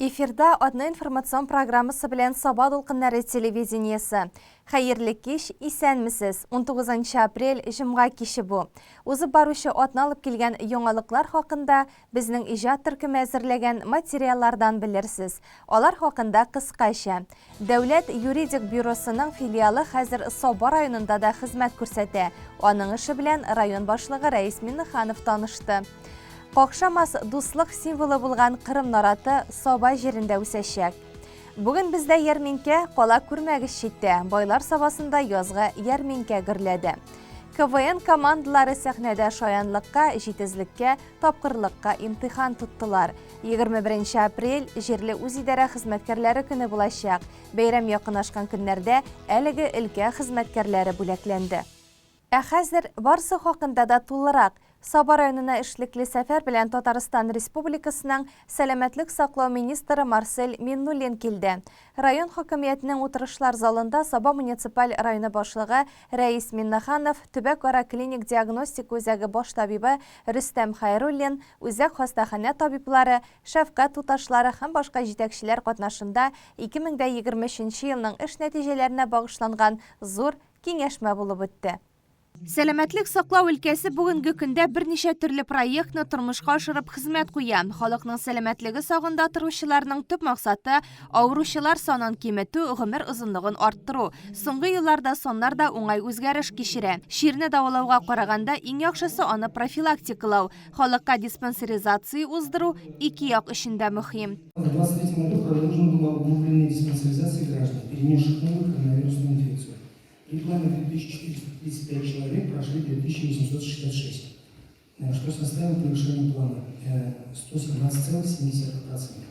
Эфирда Атна информацион программасы белән Саба дулкыннары телевидениесе. Хәерле кич, исәнмесез! 19 апрель, җомга киче бу. Узып баручы атна алып килгән яңалыклар хакында безнең иҗат төркеме әзерләгән материаллардан белерсез. Алар хакында кыскача. Дәүләт юридик бюросының филиалы хәзер Саба районында да хезмәт күрсәтә. Аның эше белән район башлыгы Рәис Миннеханов танышты. Какшамас дуслык символы булган Кырым нараты Саба җирендә үсәчәк. Бүген бездә ярминкә, кала күрмәгез читтә. Байлар Сабасында язгы ярминкә гөрләде. КВН командалары сәхнәдә шаянлыкка, җитезлеккә, тапкырлыкка имтихан тоттылар. 21 апрель җирле үзидарә хезмәткәрләре көне булачак. Бәйрәм якынлашкан көннәрдә әлеге өлкә хезмәткәрләре бүләкләнде. Ә хәзер барсы хакында да тулырак. Саба районына эшлекле сәфәр белән Татарстан Республикасының сәламәтлек саклау министры Марсель Миннуллин килде. Район хакимиятенең утырышлар залында Саба муниципаль районы башлыгы Рәис Миннеханов, төбәкара клиник диагностика үзәге баш табибы Рөстәм Хәйруллин, үзәк хастаханә табиблары, шәфкать туташлары һәм башка җитәкчеләр катнашында 2023 нче елның эш нәтиҗәләренә багышланган зур киңәшмә булып үтте. Сәламәтлек саклау өлкәсе бүгенге көндә берничә төрле проектны тормышка ашырып хезмәт куя. Халыкның сәламәтлеге сагында торучыларның төп максаты, авыручылар санын киметү, гомер озынлыгын арттыру. Соңгы елларда саннар да уңай үзгәреш кичерә. Чирне дәвалауга караганда, иң яхшысы аны профилактикалау. Халыкка диспансеризация уздыру ике як өчен дә мөһим. В 23 году продолжена была углубленная диспансеризация граждан, перенесших новую коронавирусную инфекцию. При плане 2435 человек прошли 2866, что составило превышение плана 117,7%.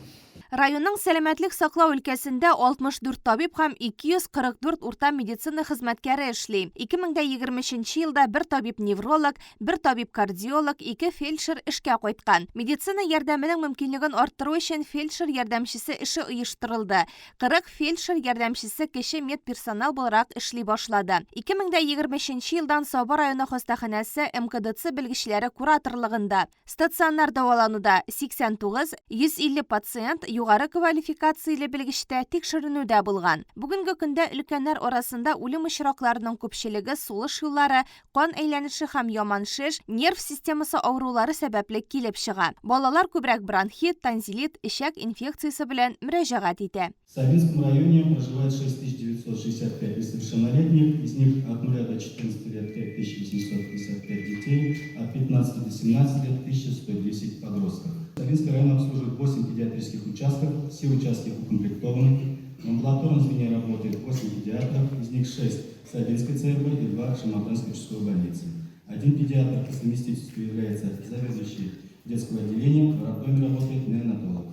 Районның сәламәтлек саклау өлкәсендә 64 табиб һәм 244 урта медицина хезмәткәре эшли. 2023 елда бер табиб-невролог, Бер табиб-кардиолог, ике фельдшер эшкә кайткан. Медицина ярдәменең мөмкинлеген арттыру өчен фельдшер ярдәмчесе эше оештырылды. 40 фельдшер ярдәмчесе кече медперсонал буларак эшли башлады. 2023 елдан Саба районы хастаханәсе МКДЦ белгечләре кураторлыгында стационар дәвалануда 89, 150 пациент югары квалификацияле белгечтә тикшеренүдә булган. Бүгенге көндә өлкәннәр арасында үлем очракларының күпчелеге сулыш юллары, Кан әйләнеше һәм яман шеш, нерв системасы авырулары сәбәпле килеп чыга. Балалар күбрәк бронхит, тонзиллит, эчәк инфекциясе белән мөрәҗәгать итә. В Сабинском районе проживает 6965 несовершеннолетних, из них от нуля до 14 лет 5855 детей, от 15 до 17 лет 1110 подростков. Сабинский район обслуживает 8 педиатрических участков, все участки укомплектованы. В амбулаторном звене работает 8 педиатров, из них 6 Сабинской ЦРБ и 2 Шамординской участковой больницы. Один педиатр по совместительству является заведующей детского отделения, в роддоме работает неонатолог.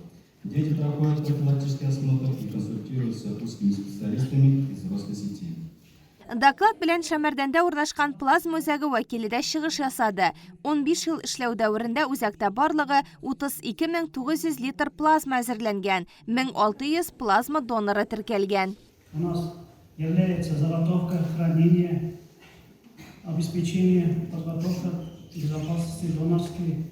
Дети проходят профилактический осмотр и консультируются узкими специалистами из взрослой сети. Доклад белән Шәмәрдәндә урнашкан плазма үзәге вәкиле дә чыгыш ясады. 15 ел эшләү дәверендә үзәктә барлыгы 32 900 литр плазма әзерләнгән, 1600 плазма доноры теркәлгән. У нас является заготовка, хранение, обеспечение, подготовка безопасности донорской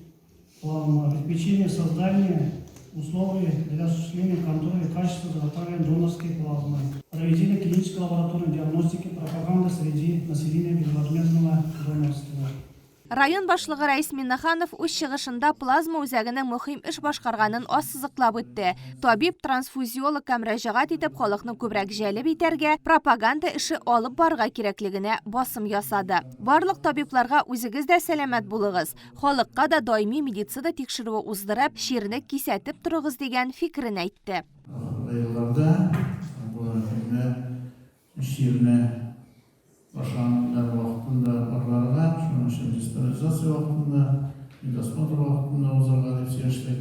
плазмы, обеспечение создания условий для осуществления контроля качества заготовления донорской плазмы, проведение клинической лабораторной диагностики, пропаганда среди населения безвозмездного донорства. Район башлыгы Рәис Миннеханов үз чыгышында плазма үзәгенең мөһим эш башкарганын ассызыклап үтте. Табиб трансфузиологка мөрәҗәгать итеп, халыкны күбрәк җәлеп итәргә, пропаганда эше алып барырга кирәклегенә басым ясады. Барлык табибларга үзегез дә сәламәт булыгыз, халыкка да даими медицина тикшерүе уздырып, чирне кисәтеп торыгыз дигән фикерен әйтте. Елларда бүгенге көндә чирне башланган вакытында барларга, шуның өчен диспансеризация вакытында, медосмотр вакытында узарга дип сөйләштек.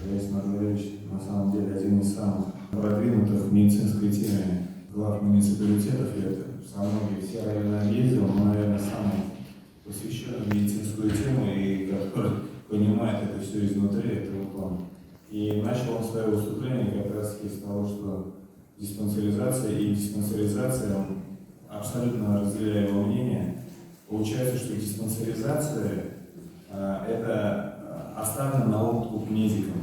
Раис Марселевич, на самом деле, один из самых продвинутых в медицинской теме глав муниципалитетов. Я со многие все районы объездил, но, наверное, самый посвященный в медицинскую тему и который понимает это все изнутри, это вот он. И начал он свое выступление как раз таки с того, что диспансеризация и диспансеризация, он абсолютно разделяю его мнение. Получается, что диспансеризация это оставлено на откуп медикам.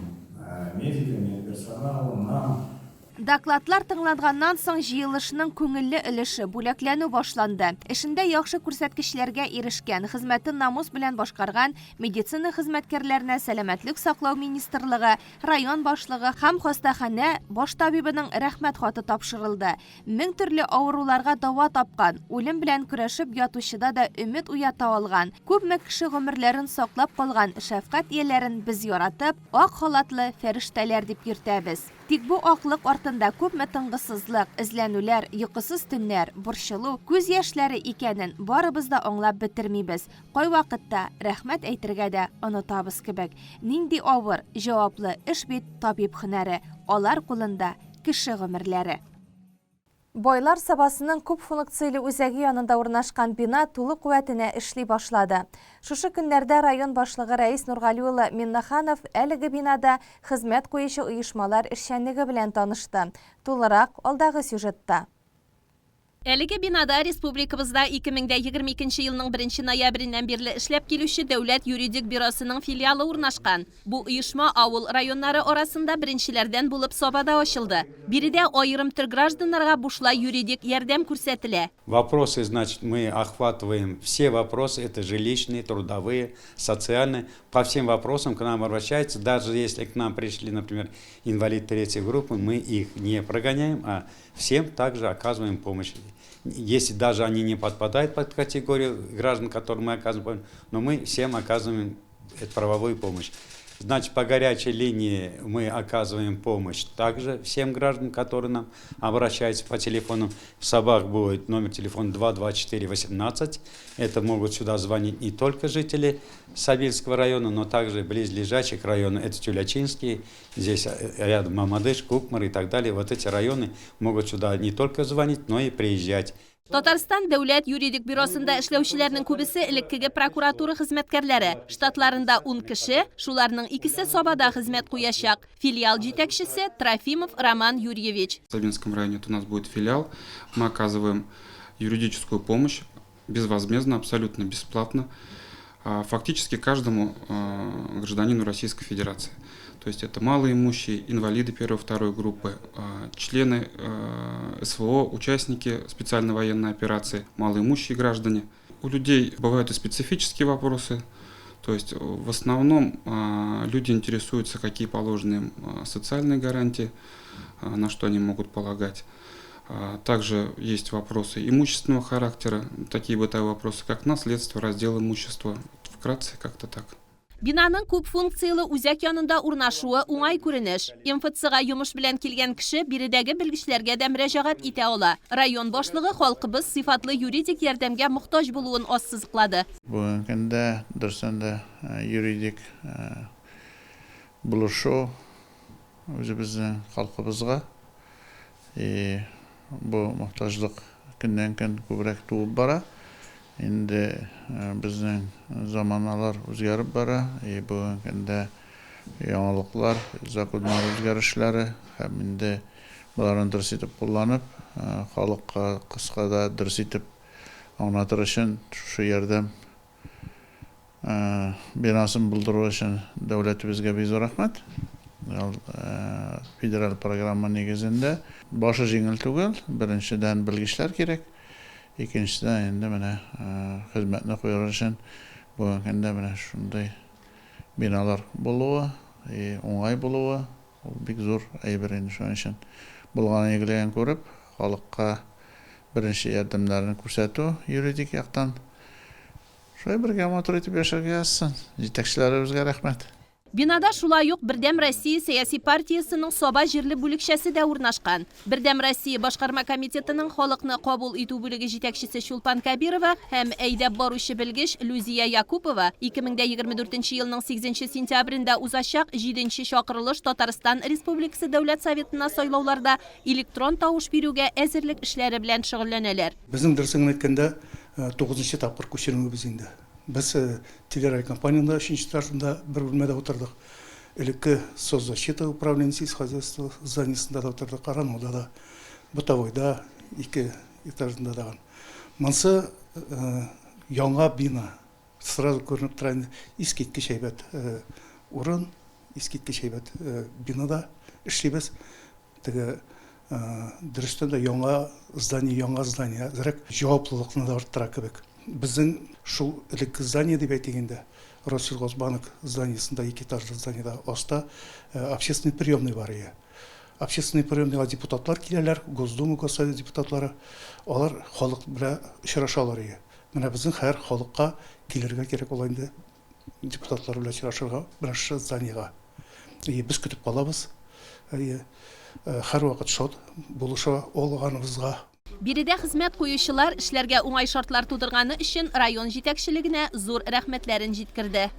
медикам, медперсоналу, нам. Докладлар тыңланганнан соң җыелышның күңелле өлеше, бүләкләнү башланды. Эшендә яхшы күрсәткечләргә ирешкән, хезмәтен намус белән башкарган медицина хезмәткәрләренә Сәламәтлек саклау министрлыгы, район башлыгы һәм хастаханә баш табибының Рәхмәт хаты тапшырылды. Мең төрле авыруларга дава тапкан, үлем белән көрәшеп ятучыда да өмет уята алган, күпме кеше гомерләрен саклап калган шәфкать ияләрен без яратып, ак халатлы фәрештәләр дип йөртәбез. Тик бу аклык артында күпме тынгысызлык, эзләнүләр, йокысыз төннәр, борчылу, күз яшьләре икәнен барыбыз да аңлап бетермибез. Кайвакытта рәхмәт әйтергә дә онытабыз кебек. Нинди авыр, җаваплы эш бит табиб һөнәре, алар кулында кеше гомерләре. Байлар Сабасының күп функцияле үзәге янында урнашкан бина тулы куәтенә эшли башлады. Шушы көннәрдә район башлыгы Рәис Нургали улы Миннеханов әлеге бинада хезмәт куючы оешмалар эшчәнлеге белән танышты. Тулырак, алдагы сюжетта. Әлеге бинада республикабызда 2022 елның беренче ноябреннән бирле эшләп килүче Дәүләт юридик бюросының филиалы урнашкан. Бу оешма авыл районнары арасында беренчеләрдән булып Сабада ачылды. Биредә аерым төр гражданнарга бушлай юридик ярдәм күрсәтелә. Вопросы, значит, мы охватываем все вопросы, это жилищные, трудовые, социальные. По всем вопросам к нам обращаются, даже если к нам пришли, например, инвалид третьей группы, мы их не прогоняем, а всем также оказываем помощь. Если даже они не подпадают под категорию граждан, которым мы оказываем помощь, но мы всем оказываем правовую помощь. Значит, по горячей линии мы оказываем помощь также всем гражданам, которые нам обращаются по телефону. В Сабах будет номер телефона 22418. Это могут сюда звонить не только жители Сабинского района, но также близлежащих районов. Это Тюлячинский, здесь рядом Мамадыш, Кукмар и так далее. Вот эти районы могут сюда не только звонить, но и приезжать. Татарстан дәүләт юридик бюросында эшләүчеләрнең күбесе элеккеге прокуратура хезмәткәрләре. Штатларында 10 кеше, шуларның икесе Сабада хезмәт куячак. Филиал җитәкчесе Трофимов Роман Юрьевич. В Сабинском районе у нас будет филиал. Мы оказываем юридическую помощь безвозмездно, абсолютно бесплатно, фактически каждому гражданину Российской Федерации. То есть это малоимущие, инвалиды первой, второй группы, члены СВО, участники специальной военной операции, малоимущие граждане. У людей бывают и специфические вопросы, то есть в основном люди интересуются, какие положены им социальные гарантии, на что они могут полагать. Также есть вопросы имущественного характера, такие бытовые вопросы, как наследство, раздел имущества. Вкратце как-то так. Бинаның күп функцияле үзәк янында урнашуы уңай күренеш. МФЦга йомыш белән килгән кеше биредәге белгечләргә дә мөрәҗәгать итә ала. Район башлыгы халкыбыз сыйфатлы юридик ярдәмгә мохтаҗ булуын ассызыклады. Бүгенге көндә дөрестән дә юридик булышу үзебезнең халкыбызга и бу мохтаҗлык көннән-көн күбрәк туып бара. Инде безнең заманалар үзгәреп бара, и бүгенге көндә яңалыклар, законнар үзгәрешләре һәм инде боларны дөрес итеп кулланып, халыкка кыска да дөрес итеп аңлатыр өчен шушы ярдәм бинасын булдыру өчен дәүләтебезгә бик зур рәхмәт. Ул федераль программа нигезендә. Башы җиңел түгел, беренчедән белгечләр кирәк, икенчедән инде менә хезмәтне куер өчен бүгенге көндә менә шундый биналар булуы и уңай булуы ул бик зур әйбер инде. Шуның өчен булган игелеген күреп, халыкка беренче ярдәмнәрен күрсәтү юридик яктан шулай бергә матур итеп яшәргә язсын. Җитәкчеләребезгә рәхмәт. Бинада шулай ук Бердәм Россия сәяси партиясенең Саба җирле бүлекчәсе дә урнашкан. Бердәм Россия башкарма комитетының халыкны кабул итү бүлеге җитәкчесе Чулпан Кәбирова һәм әйдәп баручы белгеч Люзия Якупова 2024 елның 8 сентябрендә узачак 7 чакырылыш Татарстан Республикасы Дәүләт Советына сайлауларда электрон тавыш бирүгә әзерлек эшләре белән шөгыльләнәләр. Безнең дөресен генә әйткәндә, 9 тапкыр күчерүебез инде. Без телерадиокомпаниянең өченче этажында бер бүлмәдә утырдык. Элекке соцзащита управление сельскохозяйства зданиесендә дә утырдык, Арануда да, Бытовойда ике этажында да. Монсы яңа бина. Сразу күренеп тора инде, искиткеч әйбәт урын. Искиткеч әйбәт бинада эшлибез. Теге дөрестән дә яңа здание, яңа здание әзрәк җаваплылыкны да арттыра кебек. Безнең шул элекке здание дип әйтик инде, Россельхозбанк зданиесендә, ике этажлы зданиедә аста общественный приемный бар ие. Общественный приемныйга депутатлар киләләр, Госдума, Госсовет депутатлары. Алар халык белән очрашалар ие. Менә безнең хәер халыкка килергә кирәк була инде депутатлар белән очрашырга, менә шушы зданиегә. Әйе, без көтеп калабыз. Әйе, һәрвакыт шат булыша алганыбызга. Биредә хезмәт куючылар эшләргә уңай шартлар тудырганы өчен район җитәкчелегенә зур рәхмәтләрен җиткерде.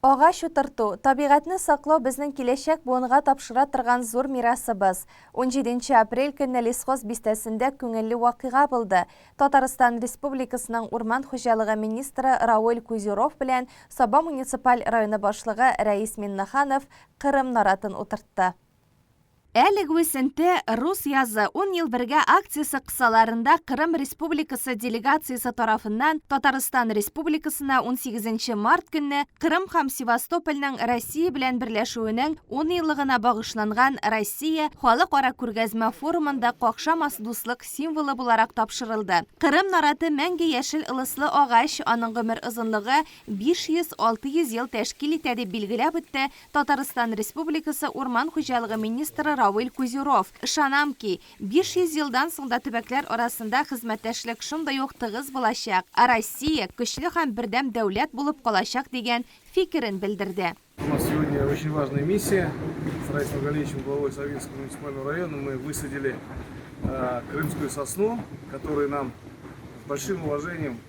Агач утырту, табигатьне саклау безнең киләчәк буынга тапшыра торган зур мирасыбыз. Унҗиденче апрель көнне Лесхоз бистәсендә күңелле вакыйга булды. Татарстан Республикасының урман хуҗалыгы министры Рауил Кузюров белән Саба муниципаль районы башлыгы Рәис Миннеханов Кырым наратын утыртты. Әлеге үсенте Рус язы, ун ел бергә акциясе кысаларында Кырым Республикасы делегациясе тарафыннан Татарстан Республикасына унсигезенче март көнне Кырым һәм Севастопольнең Россия белән берләшүенең ун еллыгына багышланган Россия халыкара күргәзмә-форумында какшамас дуслык символы буларак тапшырылды. Кырым нараты мәңге яшел ылыслы агач, аның гомер озынлыгы 500-600 ел тәшкил итә, дип билгеләп үтте Татарстан Республикасы урман хуҗалыгы министры Равил Кузюров. Ышанам ки, 500 елдан соң да төбәкләр арасында хезмәттәшлек шундый ук тыгыз булачак, ә Россия көчле һәм бердәм дәүләт булып калачак, дигән фикерен белдерде. У нас сегодня очень важная миссия. С Раисом Галиевичем, главой Савинского муниципального района, мы высадили крымскую сосну, которую нам с большим уважением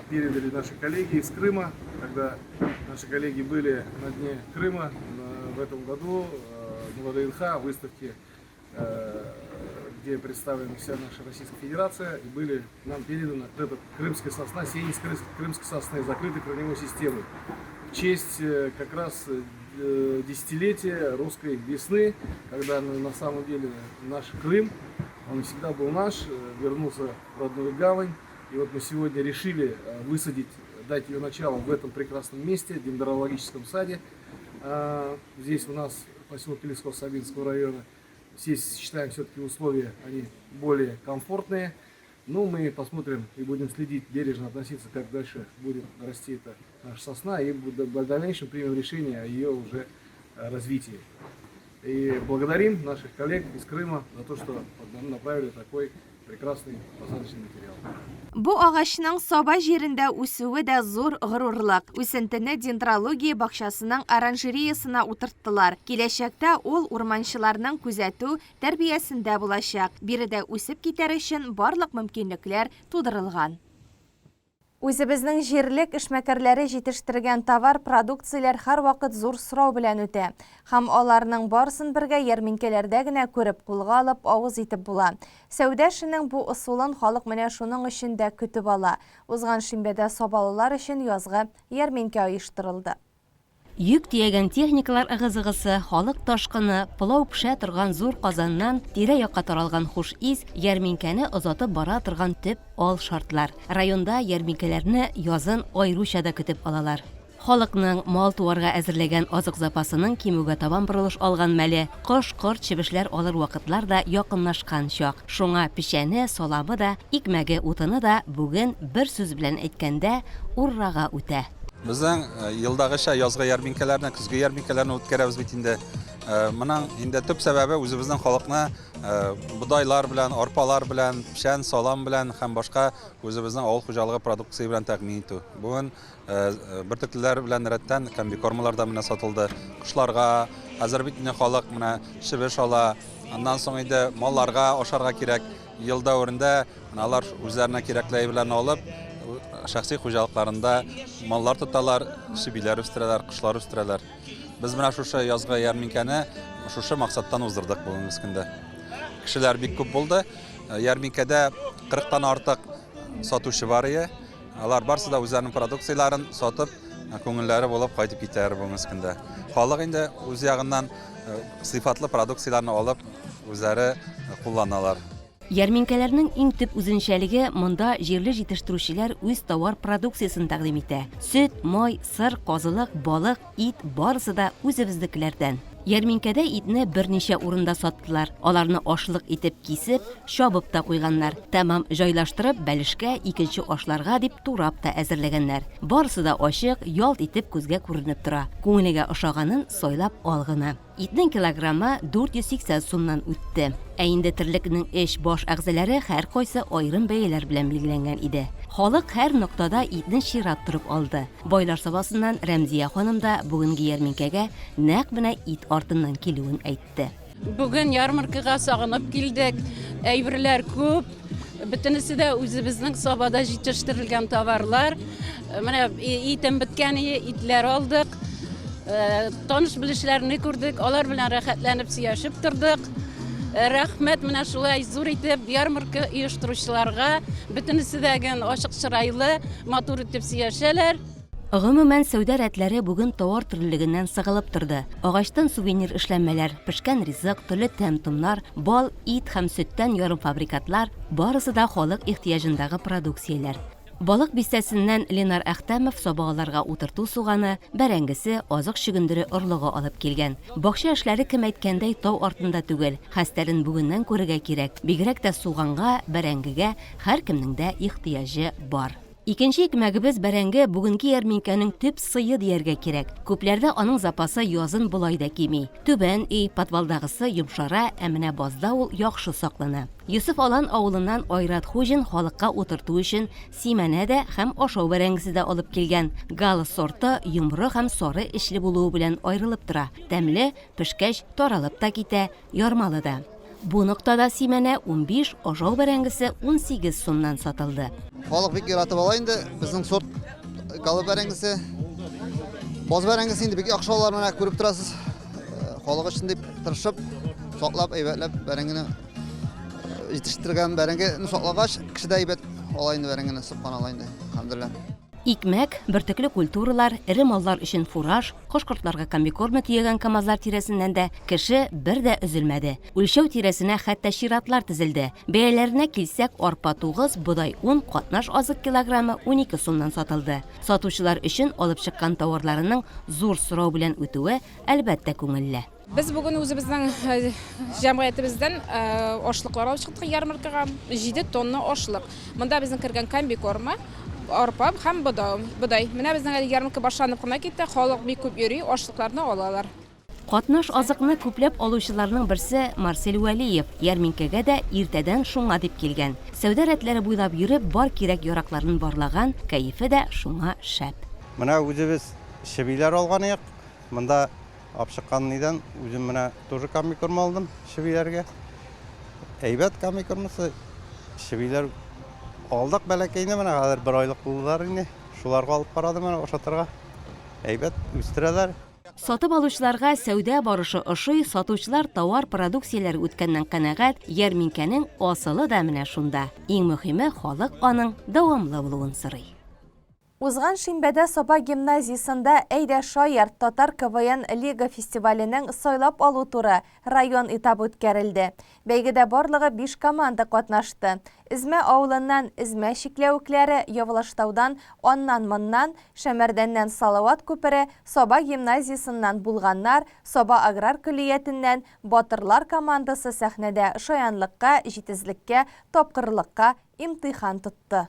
передали наши коллеги из Крыма, когда наши коллеги были на дне Крыма в этом году на ВДНХ, выставке, где представлена вся наша Российская Федерация, и были нам переданы вот эта крымская сосна, сеянец крымской сосны, закрытой корневой системой. В честь как раз десятилетия русской весны, когда на самом деле наш Крым, он всегда был наш, вернулся в родную гавань. И вот мы сегодня решили высадить, дать ее начало в этом прекрасном месте, дендрологическом саде. Здесь у нас поселок Лесхоз Сабинского района. Здесь, считаем, все-таки условия, они более комфортные. Но мы посмотрим и будем следить, бережно относиться, как дальше будет расти эта наша сосна. И в дальнейшем примем решение о ее уже развитии. И благодарим наших коллег из Крыма за то, что нам направили такой прекрасный посадочный материал. Бу агачның Саба җирендә үсүе дә зур горурлык. Үсентене дендрология бакчасының оранжереясына утырттылар. Киләчәктә ул урманчыларның күзәтү, тәрбиясендә булачак. Биредә үсеп китәр өчен барлык мөмкинлекләр тудырылган. Үзебезнең җирлек эшмәкәрләре җитештергән товар, продукцияләр һәрвакыт зур сорау белән үтә. Һәм аларның барысын бергә ярминкәләрдә генә күреп, кулга алып, авыз итеп була. Сәүдә эшенең бу ысулын халык менә шуның өчен дә көтеп ала. Узган шимбәдә сабалылар өчен язгы ярминкә оештырылды. Йөк төягән техникалар ыгы-зыгысы, халык ташкыны, пылау пешә торган зур казаннан тирә-якка таралган хуш ис, ярминкәне озатып бара торган төп ал шартлар. Районда ярминкәләрне язын аеруча да көтеп алалар. Халыкның мал-туарга әзерләгән азык запасының кимүгә табан борылыш алган мәле, кош-корт, чебешләр алыр вакытлар да якынлашкан чак. Шуңа печәне, саламы да, икмәге, утыны да бүген, бер сүз белән әйткәндә, уррага үтә. Безнең елдагыча язгы ярминкәләрне, көзге ярминкәләрне үткәрәбез бит инде. Моның инде төп сәбәбе үзебезнең халыкны бодайлар белән, арпалар белән, печән, салам белән һәм башка үзебезнең авыл хуҗалыгы продукция белән тәэмин итү. Бүген бөртеклеләр белән рәттән комбикормалар да менә сатылды. Кошларга хәзер бит инде халык менә чебеш ала. Аннан соң инде малларга ашарга кирәк. Ел дәверендә Менә алар үзләренә кирәкле әйберләрне алып, шәхси хуҗалыкларында маллар тоталар, чебиләр үстерәләр, кошлар үстерәләр. Без менә шушы язгы ярминкәне шушы максаттан уздырдык бүгенге көндә. Кешеләр бик күп булды. Ярминкәдә 40-тан артык сатучы бар иде. Алар барсы да үзләренең продукцияләрен сатып, күңелләре булып кайтып китәләр бүгенге көндә. Халык инде үз ягыннан сыйфатлы продукцияләрне алып, үзләре кулланалар. Ярминкәләрнең иң төп үзенчәлеге, монда җирле җитештерүчеләр үз товар продукциясен тәкъдим итә. Сөт, май, сыр, казылык, балык, ит, барысы да үзебезнекеләрдән. Ярминкәдә итне берничә урында саттылар. Аларны ашлык итеп кисеп, чабып та куйганнар. Тәмам җайлаштырып, бәлешкә, икенче ашларга дип турап та әзерләгәннәр. Барысы да ачык, ялт итеп күзгә күренеп тора. Күңелеңә ошаганын сайлап ал гына. Итнең килограммы 480 сумнан үтте. Ә инде терлекнең эч, баш әгъзаләре һәркайсы аерым бәяләр белән билгеләнгән иде. Халык һәр ноктада итне чират торып алды. Байлар Сабасыннан Рәмзия ханым да бүгенге ярминкәгә нәкъ менә ит артыннан килүен әйтте. Бүген ярмаркага сагынып килдек. Әйберләр күп. Бөтенесе дә үзебезнең Сабада җитештерелгән товарлар. Менә итем беткән итләр алдык. Таныш-белешләрне күрдек, алар белән рәхәтләнеп сөйләшеп тордык. Рәхмәт менә шулай зур итеп ярмарка оештыручыларга. Бөтенесе дә ген ачык чырайлы, матур итеп сөйләшәләр. Гомумән, сәүдә рәтләре бүген товар төрлелегеннән сыгылып торды. Агачтан сувенир эшләнмәләр, пешкән ризык, төрле тәм-томнар, бал, ит һәм сөттән ярымфабрикатлар, барысы да халык ихтыяҗындагы продукцияләр. Балык Бистәсеннән Ленар Әхтәмов сабагаларга утырту суганы, бәрәңгесе, азык чөгендере орлыгы алып килгән. Бакча эшләре, кем әйткәндәй, тау артында түгел, хәстәрен бүгеннән күрергә кирәк. Бигрәк тә суганга, бәрәңгегә һәркемнең дә ихтыяҗы бар. Икенче икмәгебез, бәрәңге, бүгенге ярминкәнең төп сые дияргә кирәк. Күпләрдә аның запасы язын болай да кими. Түбән өй, подвалдагысы йомшара, ә менә базда ул яхшы саклана. Йосыф Алан авылыннан Айрат Хуҗин халыкка утырту өчен симәнә дә һәм ашау бәрәңгесе дә алып килгән. Гала сорты йомры һәм сары эчле булуы белән аерылып тора. Тәмле, пешкәч, таралып та китә, ярмалы да. Бу ноктада симәнә 15, ажау бәрәңгесе 18 сумнан сатылды. Халык бик яратып ала инде безнең сорт гала бәрәңгесе. Баз бәрәңгесе инде бик яхшы алар менә күреп торасыз. Э, халык өчен дип тырышып, саклап, әйбәтләп бәрәңгене э, җитештергән бәрәңгене саклагач, кеше дә әйбәт ала инде бәрәңгене, суккан ала инде. Әлхәмдулилла. Икмәк, бөртекле культуралар, эре маллар өчен фураж, кош-кортларга комбикормы төягән КАМАЗлар тирәсеннән дә кеше бер дә өзелмәде. Үлчәү тирәсенә хәтта чиратлар тезелде. Бәяләренә килсәк, арпа тугыз, бодай ун, катнаш азык килограммы 12 сумнан сатылды. Сатучылар өчен алып чыккан товарларының зур сорау белән үтүе, әлбәттә, күңелле. Без бүген үзебезнең э, җәмгыятебездән э, ашлыклар алып чыктык ярмаркага. 7 тонна ашлык. Монда безнең кергән комбикорма, арпа һәм бодай. Менә безнең әле ярмарка башланып кына китте. Халык бик күп йөри, ашлыкларны алалар. Катнаш азыкны күпләп алучыларның берсе Марсель Вәлиев ярминкәгә дә иртәдән шуңа дип килгән. Сәүдә рәтләре буйлап йөреп, бар кирәк-яракларын барлаган, кәефе дә шуңа шәп. Менә үзебез чебиләр алган идек. Монда Апчыккан нидән үзем менә тоже комбикорм алдым чебиләргә. Әйбәт комбикормысы. Чебиләр алдык бәләкәйне менә хәзер бер айлык булдылар инде. Шуларга алып карадым менә ашатырга. Әйбәт үстерәләр. Сатып алучыларга сәүдә барышы ошый, сатучылар товар продукцияләре үткәннән канәгать, ярминкәнең асылы да менә шунда. Иң мөхиме, халык аның дәвамлы булуын сорый. Узган шимбәдә Саба гимназиясендә Әйдә шаярт татар КВН Лига фестиваленең сайлап алу туры район этабы үткәрелде. Бәйгедә барлыгы биш команда катнашты. Эзмә авылыннан Эзмә чикләвекләре, Явлаштаудан Аннан-моннан, Шәмәрдәннән Салават күпере, Саба гимназиясеннән Булганнар, Саба аграр көллиятеннән Батырлар командасы сәхнәдә шаянлыкка, җитезлеккә, тапкырлыкка имтихан тотты.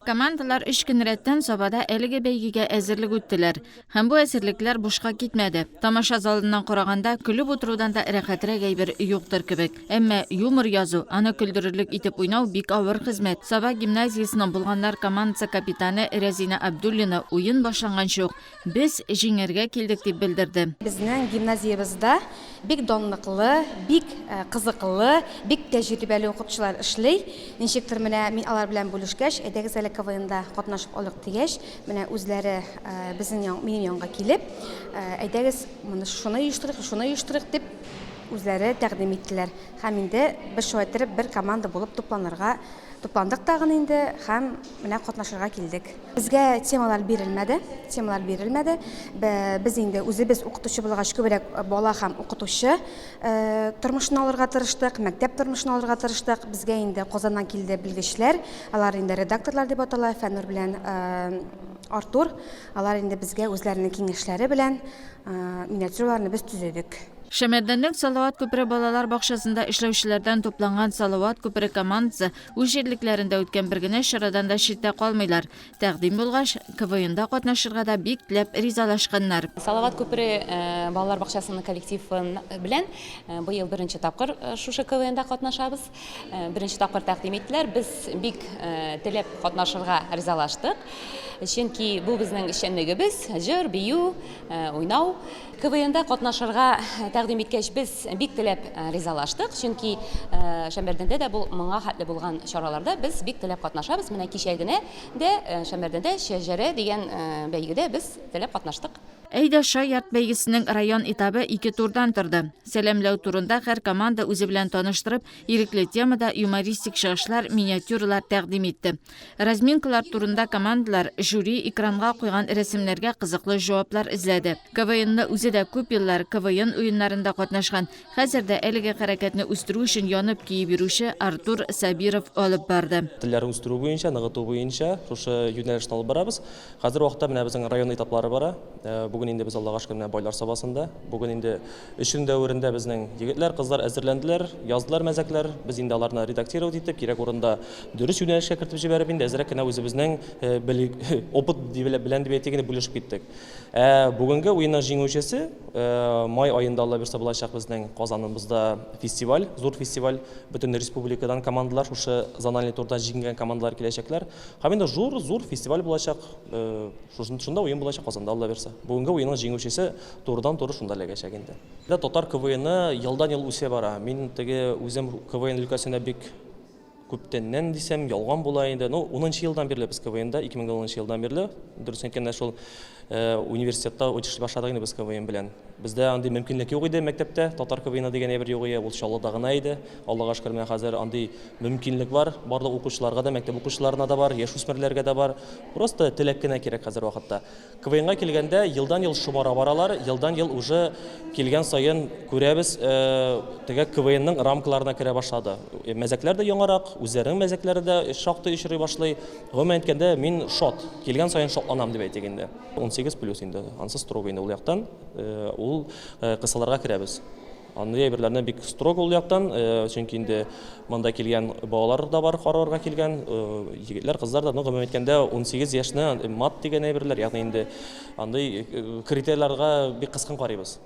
Командалар өч көн рәттән Сабада әлеге бәйгегә әзерлек үттеләр. Һәм бу әзерлекләр бушка китмәде. Тамаша залыннан караганда, көлеп утырудан да рәхәтрәк әйбер юктыр кебек. Әмма юмор язу, аны көлдерерлек итеп уйнау бик авыр хезмәт. Саба гимназиясенең Булганнар командасы капитаны Рәзинә Абдуллина уен башланганчы ук, Без җиңәргә килдек, дип белдерде. Безнең гимназиябездә бик данлыклы, бик кызыклы, бик тәҗрибәле укытучылар эшли. Ничектер менә мин алар белән бүлешкәч, әйдәгез әле КВНда катнашып алыйк дигәч, менә үзләре безнең ян, минем янга килеп, әйдәгез моны шуны оештырыйк, шуны оештырыйк дип. үзләре тәкъдим иттеләр. Һәм инде без шулай иттереп бер команда булып тупланырга тупландык тагын инде һәм менә катнашырга килдек. Безгә темалар бирелмәде, темалар бирелмәде. Без инде үзебез укытучы булгач, күбрәк бала һәм укытучы тормышын алырга тырыштык, мәктәп тормышын алырга тырыштык. Безгә инде Казаннан килде белгечләр, алар инде редакторлар дип атала, Фәннур белән Артур. Алар инде безгә үзләренең киңәшләре белән миниатюраларны без төзедек. Шәмәрдәннең Салават күпере балалар бакчасында эшләүчеләрдән тупланган Салават күпере командасы үз җирлекләрендә үткән бер генә чарадан да читтә калмыйлар. Тәкъдим булгач, КВНда катнашырга да бик теләп ризалашканнар. Салават күпере балалар бакчасының коллективы белән быел беренче тапкыр шушы КВНда катнашабыз. Беренче тапкыр тәкъдим иттеләр. Без бик теләп катнашырга ризалаштык. Чөнки бу безнең эшчәнлегебез, җыр, бию, уйнау. КВНда катнашырга тәкъдим иткәч, без бик теләп ризалаштык, чөнки Шәмәрдәндә дә бу моңа хәтле булган чараларда без бик теләп катнашабыз. Менә кичә генә дә Шәмәрдәндә Шәҗәрә дигән бәйгедә без теләп катнаштык. Әйдә шаярт бәйгесенең район этабы ике турдан торды. Сәламләү турында һәр команда үзе белән таныштырып, ирекле темада юмористик чыгышлар, миниатюралар тәкъдим итте. Разминкалар турында командалар жюри экранга куйган рәсемнәргә кызыклы җаваплар эзләде. КВНны үзе дә күп еллар КВН уеннарында катнашкан, хәзер дә әлеге хәрәкәтне үстерү өчен янып-көеп йөрүче Артур Сабиров алып барды. Телләрне үстерү буенча, ныгыту буенча шушы юнәлешне алып барабыз. Хәзерге вакытта менә безнең район этаплары бара. Бүген инде без, Аллага шөкер, менә Байлар Сабасында. Бүген инде өч көн дәверендә безнең егетләр, кызлар әзерләнделәр, яздылар мәзәкләр. Без инде аларны редактировать итеп, кирәк урында дөрес юнәлешкә кертеп җибәреп, инде әзрәк кенә үзебезнең опыт белән дип әйтик инде, бүлешеп киттек. Ә бүгенге уенның җиңүчесе май аенда, Алла бирса, булачак безнең Казаныбызда фестиваль, зур фестиваль. Бөтен республикадан командалар, шушы зональный турда җиңгән командалар киләчәкләр. Һәм инде зур, зур фестиваль булачак. Шунда уен булачак Казанда, Алла бирса. Бүгенге уенның җиңүчесе турыдан-туры шунда эләгәчәк инде. Татар КВНы елдан-ел үсә бара. Мин теге үзем КВН өлкәсендә бик күптәннән дисәм, ялган була инде. Ну, унынчы елдан бирле без КВНда, 2010 елдан бирле, дөресен әйткәндә, шул университетта эшли башладык инде без КВН белән. Бездә андый мөмкинлек юк иде мәктәптә, татар КВНы дигән әйбер юк иде, ул Чаллыда гына иде. Аллага шөкер, менә хәзер андый мөмкинлек бар. Барлык укучыларга да, мәктәп укучыларына да бар, яшүсмерләргә дә бар. Просто теләк кенә кирәк хәзер вакытта. КВНга килгәндә, елдан-ел шомара баралар, елдан-ел уже килгән саен күрәбез, теге КВНның рамкаларына керә башлады. Мәзәкләр дә яңарак, үзләренең мәзәкләре дә шактый очрый башлый. Гомумән әйткәндә, мин шат, килгән саен шатланам дип әйтик инде. 18 плюс инде, ансы строго инде ул яктан, ул кысаларга керәбез. Андый әйберләрне бик строго ул яктан, чөнки инде монда килгән балалар да бар, карарга килгән, егетләр, кызлар да, ну, гомумән әйткәндә, 18 яшьне мат дигән әйберләр, ягъни инде андый критерийларга бик кыскын карыйбыз.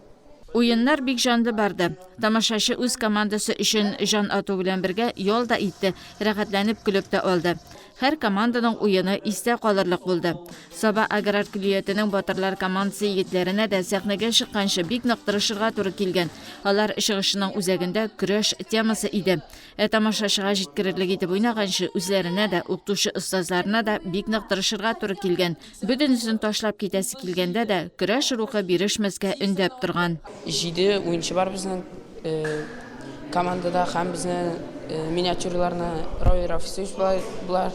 Уеннар бик җанлы барды. Тамашачы үз командасы өчен җан ату белән бергә ял да итте, рәхәтләнеп көлеп тә алды. Һәр команданың уены истә калырлык булды. Саба аграр көллиятенең Батырлар командасы егетләренә дә сәхнәгә чыкканчы бик нык тырышырга туры килгән. Алар чыгышының үзәгендә көрәш темасы иде. Ә тамашачыга җиткерерлек итеп уйнаганчы, үзләренә дә, укытучы-остазларына да бик нык тырышырга туры килгән. Бөтенесен ташлап китәсе килгәндә дә, көрәш рухы бирешмәскә өндәп торган. Җиде уенчы бар безнең командада һәм безне миниатюраларны Равил Рафисович болар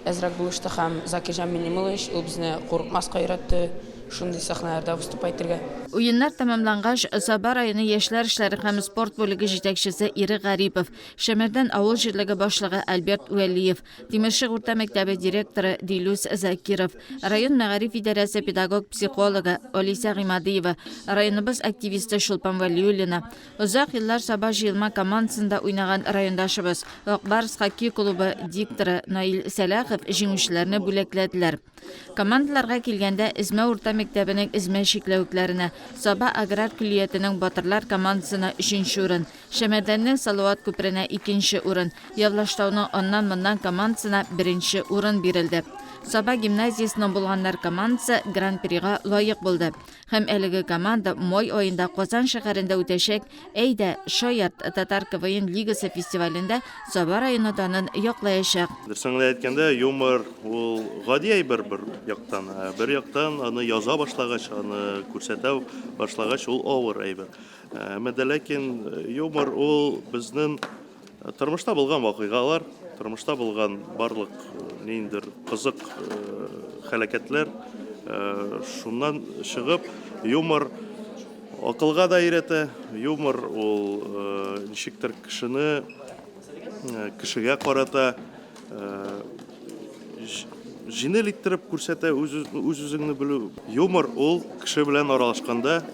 әзрәк булышты һәм Закирҗан Миннемуллович, ул безне курыкмаска өйрәтте, шундый сәхнәләрдә выступать итәргә. Уеннар тәмамлангач, Саба районы яшьләр эшләре һәм спорт бүлеге җитәкчесе Ирек Гарипов, Шәмәрдән авыл җирлеге башлыгы Альберт Вәлиев, Тимершык урта мәктәбе директоры Дилүс Закиров, район мәгариф идарәсе педагог-психологы Алисә Гыймадиева, районыбыз активисты Чулпан Вәлиуллина, озак еллар Саба җыелма командасында уйнаган райондашыбыз, Ак Барс хоккей клубы дикторы Наил Сәлахов җиңүчеләрне бүләкләделәр. Командаларга килгәндә, Эзмә урта мәктәбенең Эзмә чикләвекләренә, Саба аграр көллиятенең Батырлар командасына өченче урын, Шәмәрдәннең Салават күперенә икенче урын, Явлаштауның Аннан-моннан командасына беренче урын бирелде. Саба гимназиясенең булганнар командасы Гран-прига лаек булды. Һәм әлеге команда май аенда Казан шәһәрендә үтәчәк Әйдә, шаярт татар КВН лигасы фестивалендә Саба районы данын яклаячак. Дөресен генә әйткәндә, юмор ул гади әйбер бер яктан, ә бер яктан аны яза башлагач, аны күрсәтә башлагач, ул авыр әйбер. Әмма дә ләкин юмор ул безнең Тормышта булган вакыйгалар, тормышта булган барлык ниндидер кызык хәрәкәтләр, шуннан чыгып, юмор акылга да өйрәтә, юмор ул ничектер кешене кешегә карата җиңел иттереп күрсәтә үз-үзеңне белү. Юмор ул кеше белән аралашканда,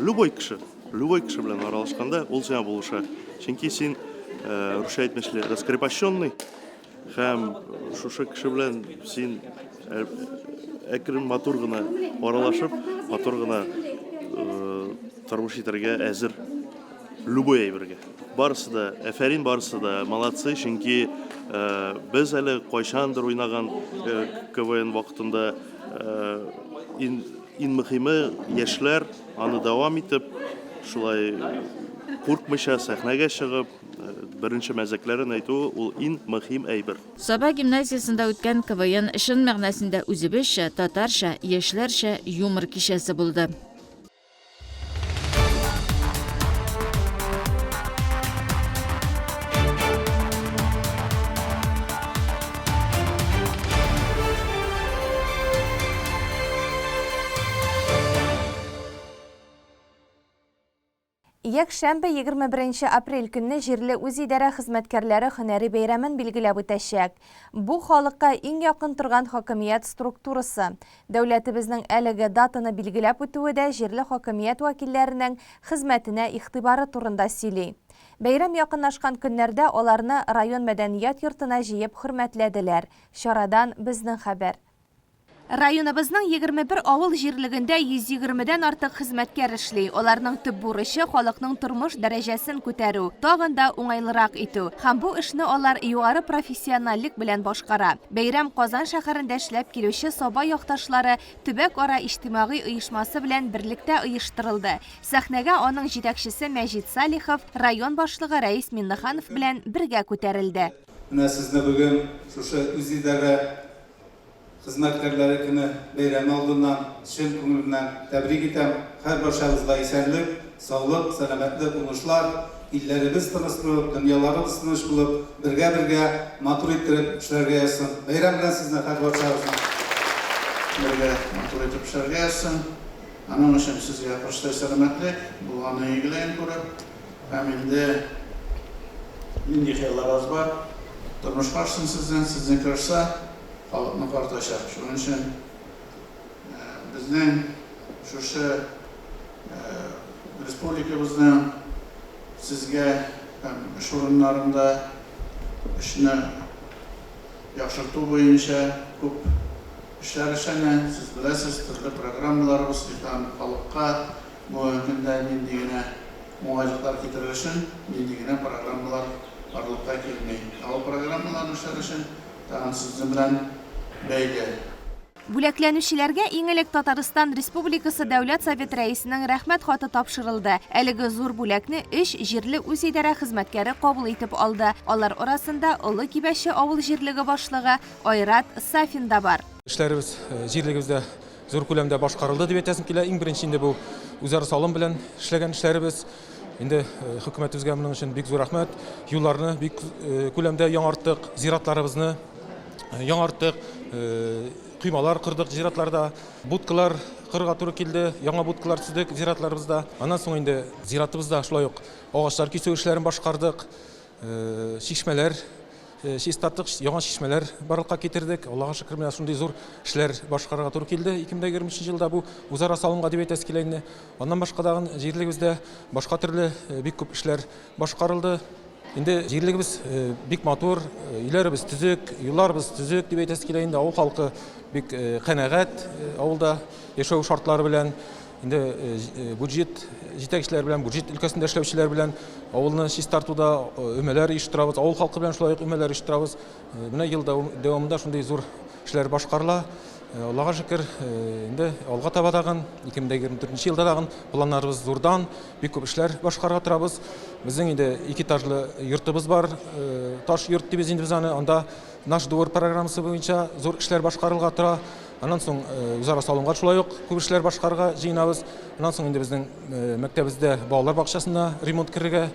любой кеше, Любой кеше белән аралашканда ул сиңа булыша. Чөнки син, русча әйтмешли, раскрепощенный һәм шушы кеше белән син әкрен матур гына аралашып, матур гына тормыш итәргә әзер любой әйбергә. Барысы да әфәрин, барысы да молодцы, чөнки без әле кайчандыр уйнаган КВН вакытында иң мөһиме яшьләр Аны дәвам итеп, шулай куркмыйча сәхнәгә чыгып, беренче мәзәкләрен әйтү ул иң мөһим әйбер. Саба гимназиясендә үткән КВН чын мәгънәсендә үзебезчә, татарча, яшьләрчә юмор кичәсе булды. Якшәмбе, 21 апрель көнне җирле үзидарә хезмәткәрләре һөнәри бәйрәмен билгеләп үтәчәк. Бу халыкка иң якын торган хакимият структурасы. Дәүләтебезнең әлеге датаны билгеләп үтүе дә җирле хакимият вәкилләренең хезмәтенә игътибары турында сөйли. Бәйрәм якынлашкан көннәрдә аларны район мәдәният йортына җыеп хөрмәтләделәр. Чарадан безнең хәбәр. Районыбызның 21 авыл җирлегендә 120 дән артык хезмәткәр эшли. Аларның төп бурычы, халыкның тормыш дәрәҗәсен күтәрү, тагын да уңайлырак итү. Һәм бу эшне алар югары профессиональлек белән башкара. Бәйрәм Казан шәһәрендә эшләп килүче Саба якташлары төбәк-ара иҗтимагый оешмасы белән берлектә оештырылды. Сәхнәгә аның җитәкчесе Мәҗит Салихов, район башлыгы Рәис Миннеханов белән бергә күтәрелде. Менә сезне бүген шушы үзидарә Хезмәткәрләре көне бәйрәме алдыннан чын күңелемнән тәбрик итәм. Һәрбарчагызга исәнлек, саулык, сәламәтлек, уңышлар, илләребез тыныч булып, дөньяларыбыз тыныч булып, бергә-бергә матур иттереп эшләргә язсын. Бәйрәм белән сезне һәрбарчагызны! Бергә матур итеп эшләргә язсын. Аның өчен сезгә корычтай сәламәтлек, булганы игелеген күреп һәм инде нинди хыялларыгыз бар, тормышка ашсын сезнең, сезнеке ашса, халыкныкы артачак. Шуның өчен безнең шушы республикабызның сезгә һәм эш урыннарында эшне яхшырту буенча күп эшләр эшләнә. Сез беләсез, төрле программаларыбыз һәм халыкка бүгенге көндә нинди генә уңайлыклар китерер өчен нинди генә программалар барлыкка килми. Ә ул программаларны эшләр өчен Тагын сезнең белән бәйле. Бүләкләнүчеләргә иң элек Татарстан Республикасы Дәүләт Советы Рәисенең Рәхмәт хаты тапшырылды. Әлеге зур бүләкне өч җирле үзидарә хезмәткәре кабул итеп алды. Алар арасында Олы Кибәче авыл җирлеге башлыгы Айрат Сафин да бар. Эшләребез җирлегебездә зур күләмдә башкарылды дип әйтәсем килә. Иң беренче инде бу үзара салым белән эшләгән эшләребез. Инде хөкүмәтебезгә моның өчен бик зур рәхмәт. Юлларны бик күләмдә яңарттык, зиратларыбызны яңарттык, коймалар кордык зиратларда, будкалар корырга туры килде, яңа будкалар төзедек зиратларыбызда. Аннан соң инде зиратыбызда шулай ук агачлар кисү эшләрен башкардык. Чишмәләр чистарттык, яңа чишмәләр барлыкка китердек. Аллага шөкер, менә шундый зур эшләр башкарырга туры килде 2023 елда бу үзара салымга дип әйтәсе килә инде. Аннан башка тагын җирлегебездә башка төрле бик күп эшләр башкарылды. Инде җирлегебез бик матур, өйләребез төзек, юлларыбыз төзек дип әйтәсе килә инде. Авыл халкы бик канәгать авылда яшәү шартлары белән. Инде бюджет җитәкчеләре белән, бюджет өлкәсендә эшләүчеләр белән авылны чистартуда өмәләр оештырабыз, авыл халкы белән шулай ук өмәләр оештырабыз. Менә ел дәвамында шундый зур эшләр башкарыла. Аллага шөкер, инде алга таба тагын 2024 елда тагын планнарыбыз зурдан, бик күп эшләр башкарырга торабыз. Безнең инде ике этажлы йортыбыз бар, таш йорт дибез инде без аны. Анда Наш двор программасы буенча зур эшләр башкарылга тора. Аннан соң үзара салымга шулай ук күп эшләр башкарырга җыенабыз. Аннан соң инде безнең мәктәбебездә балалар бакчасына ремонт керергә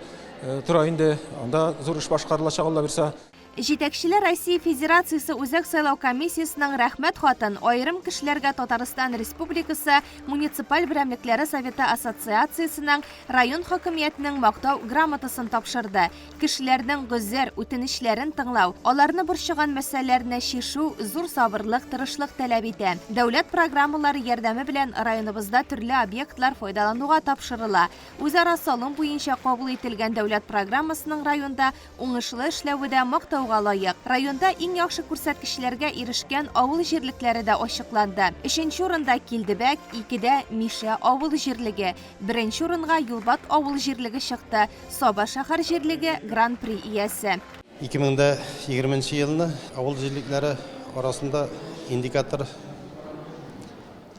тора инде. Анда зур эш башкарылачак, Алла бирса. Җитәкчеләр Россия Федерациясе Үзәк сайлау комиссиясенең Рәхмәт хатын аерым кешеләргә Татарстан Республикасы муниципаль берәмлекләре советы ассоциациясенең район хакимиятенең Мактау грамотасын тапшырды. Кешеләрнең гозер, үтенечләрен тыңлау, аларны борчыган мәсьәләләрне чишү зур сабырлык, тырышлык таләп итә. Дәүләт программалары ярдәме белән районыбызда төрле объектлар файдалануга тапшырыла. Үзара салым буенча кабул ителгән дәүләт программасының районда уңышлы эшләве дә мактауга лаек. Районда иң яхшы күрсәткечләргә ирешкән авыл җирлекләре дә ачыкланды. Өченче урында Килдебәк, икедә, Мишә авыл җирлеге. Беренче урынга Юлбат авыл җирлеге чыкты. Саба шәһәр җирлеге Гран-при иясе. 2020 нче елны авыл җирлекләре арасында индикатор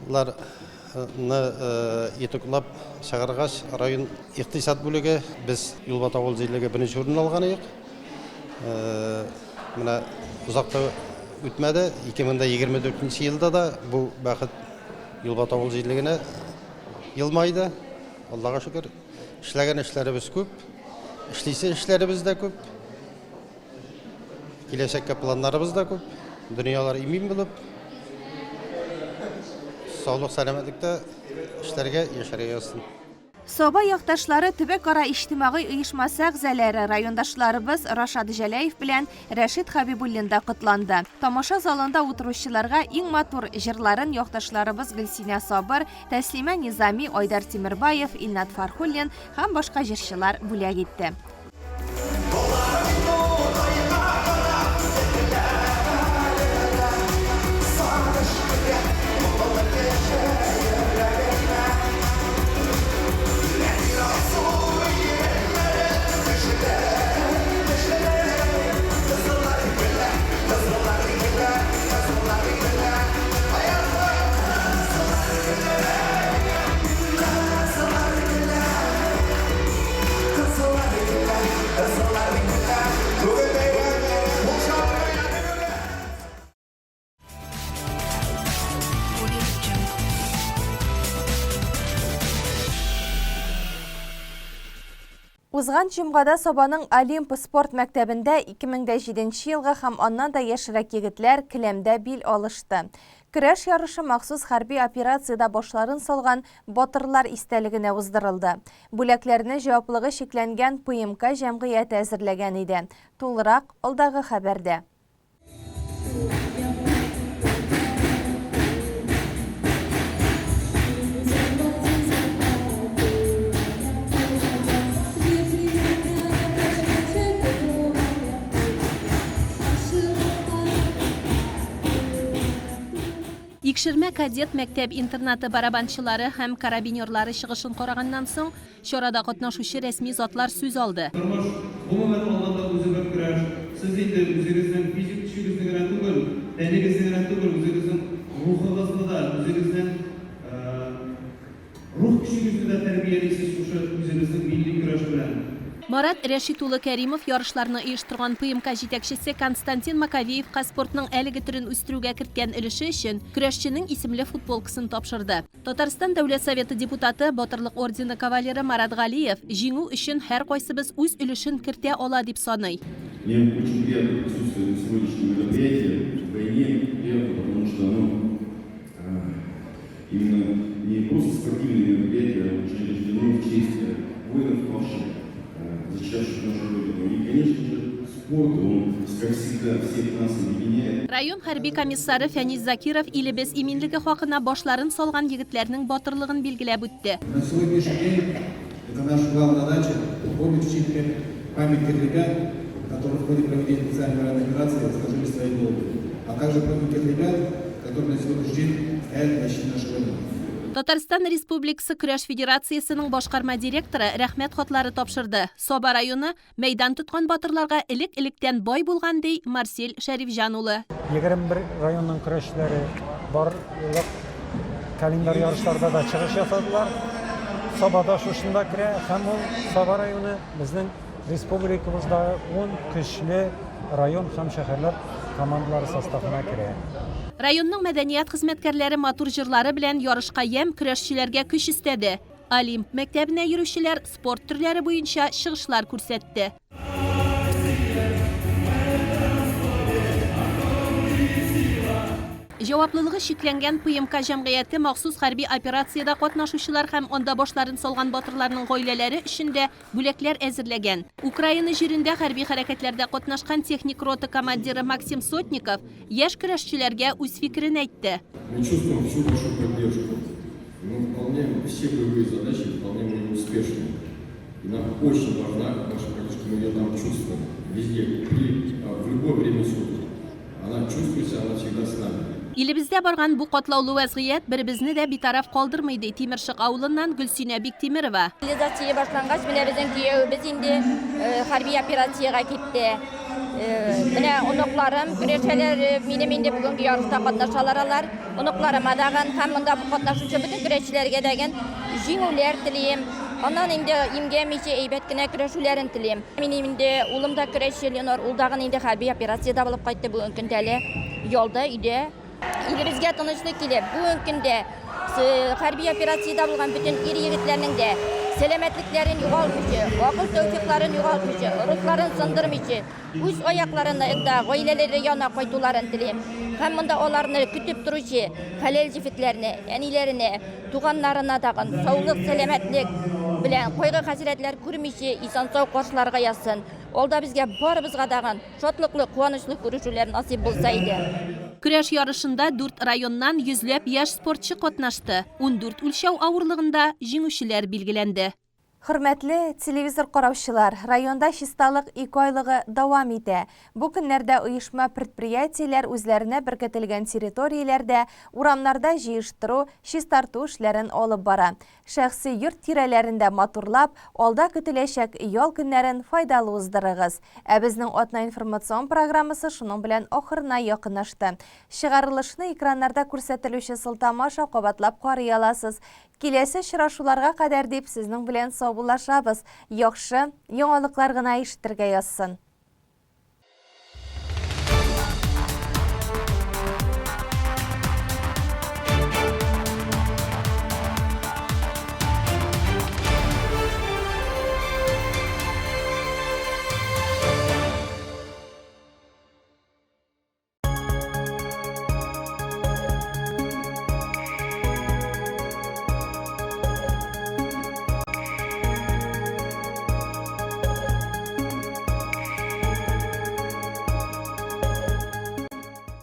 лар ны итоглап чыгаргач, район икътисад бүлеге, без Юлбат авыл җирлеге беренче урынны алган идек. Менә озак та үтмәде, 2024 нче елда да бу бәхет Юлбат авыл җирлегенә елмайды. Аллага шөкер. Эшләгән эшләребез күп, эшлисе эшләребез дә күп, киләчәккә планнарыбыз да күп. Дөньялар имин булып, саулык, сәламәтлектә эшләргә, яшәргә язсын. Саба якташлары төбәкара иҗтимагый оешмасы әгъзалары, райондашларыбыз Рашат Җәләев белән Рәшит Хәбибуллин да котланды. Тамаша залында утыручыларга иң матур җырларын якташларыбыз Гөлсинә Сабыр, Тәслимә Низами, Айдар Тимербаев, Илнат Фархуллин һәм башка җырчылар бүләк итте. Узган җомгада Сабаның Олимп спорт мәктәбендә 2007 елгы һәм аннан да яшьрәк егетләр келәмдә бил алышты. Көрәш ярышы махсус хәрби операциядә башларын салган батырлар истәлегенә уздырылды. Бүләкләрне җаваплыгы чикләнгән ПМК җәмгыяте әзерләгән иде. Тулырак, алдагы хәбәрдә. Икшермә кадет мәктәп-интернаты барабанчылары һәм карабинерлары чыгышын караганнан соң, Чарада катнашучы рәсми затлар сүз алды. Тормыш, гомумән алганда, үзе бер көрәш. Сез инде үзегезнең физик көчегезне генә түгел, тәнегезне генә түгел, үзегезнең рухыгызны да, үзегезнең рух көчегезне дә тәрбиялисез шушы үзебезнең милли көрәш белән. Марат Рәшит улы Кәримов ярышларны оештырган ПМК җитәкчесе Константин Маковеевка спортның әлеге төрен үстерүгә керткән өлеше өчен көрәшченең исемле футболкасын тапшырды. Татарстан Дәүләт Советы депутаты, Батырлык ордены кавалеры Марат Галиев, җиңү өчен һәркайсыбыз үз өлешен кертә ала, дип саный. Мне очень приятно присутствовать на сегодняшнем мероприятии, вдвойне приятно, потому что оно именно не просто спортивное мероприятие, а учреждено в честь воинов, павших, защищавших нашу Родину. И, конечно же, спорт, он, как всегда, всех нас объединяет. Район хәрби комиссары Фәнис Закиров илебез иминлеге хакына башларын салган егетләрнең батырлыгын билгеләп үтте. На сегодняшний день это наша главная задача, увековечить память тех ребят, которые в ходе проведения специальной военной операции сложили свои головы, а также память тех ребят, которые на сегодняшний день стоят на защите нашей Родины. Татарстан Республикасы Көрәш федерациясенең башкарма директоры Рәхмәт хатлары тапшырды. Саба районы мәйдан тоткан батырларга элек-электән бай булган, ди Марсель Шәрифҗан улы. 21 районның көрәшчеләре барлык календарь ярышларда да чыгыш ясадылар. Саба да шушында керә һәм ул Саба районы безнең республикабыздагы ун көчле район һәм шәһәрләр командалары составына керә. Районның мәдәният хезмәткәрләре матур җырлары белән ярышка ямь, көрәшчеләргә көч өстәде. Олимп мәктәбенә йөрүчеләр спорт төрләре буенча чыгышлар күрсәтте. Җаваплылыгы чикләнгән ПМК җәмгыяте махсус хәрби операциядә катнашучылар һәм анда башларын салган батырларның гаиләләре өчен дә бүләкләр әзерләгән. Украина җирендә хәрби хәрәкәтләрдә катнашкан техник рота командиры Максим Сотников яшь көрәшчеләргә үз фикерен әйтте. Мы чувствуем всю вашу поддержку. И мы выполняем все боевые задачи, выполняем ее успешно. И нам очень важна ваша поддержка, мы ее там чувствуем. Везде, при, в любое время суток. Она чувствуется, она всегда с нами. Илебездә барган бу катлаулы вәзгыять беребезне дә битараф калдырмый, ди Тимершык авылыннан Гөлсинә Биктимерова. Мобилизация башлангач, менә безнең киявебез инде хәрби операциягә китте. Менә оныкларым көрәшәләр, минем инде бүгенге ярышта катнашалар алар. Оныкларыма дагын һәм монда катнашучы бөтен көрәшчеләргә дәген җиңүләр телим. Аннан инде имгәмичә әйбәт кенә көрәшүләрен телим. Минем инде улым да көрәшче Ленор, ул дагын инде хәрби операциядә булып кайтты, бүгенге көндә әле ялда, өйдә. Илебезгә тынычлык килеп, бүгенге көндә хәрби операциядә булган бөтен ир-егетләрнең дә сәламәтлекләрен югалтмыйча, акыл-тәүфыйкларын югалтмыйча, рухларын сындырмыйча, үз аякларында гаиләләре янына кайтуларын телим. Һәм монда аларны көтеп торучы хәләл җефетләренә, әниләренә, Туганнарына тагын саулык, сәламәтлек белән кайгы-хәсрәтләр күрмичә исән-сау каршыларга язсын. Алда безгә барыбызга тагын шатлыклы, куанычлы күрешүләр насыйп булса иде. Көрәш ярышында дүрт районнан йөзләп яшь спортчы катнашты. 14 үлчәү авырлыгында җиңүчеләр билгеләнде. Хөрмәтле телевизор караучылар, районда чисталык икеайлыгы дәвам итә. Бу көннәрдә оешма-предприятиеләр үзләренә беркетелгән территорияләрдә, урамнарда җыештыру, чистарту эшләрен алып бара. Шәхси йорт тирәләрен дә матурлап, алда көтеләчәк ял көннәрен файдалы уздырыгыз. Ә безнең атна информацион программасы шуның белән ахырына якынлашты. Чыгарылышны экраннарда күрсәтелүче сылтама аша кабатлап карый аласыз. Киләсе очрашуларга кадәр дип сезнең белән саубуллашабыз. Яхшы яңалыклар гына ишетергә язсын.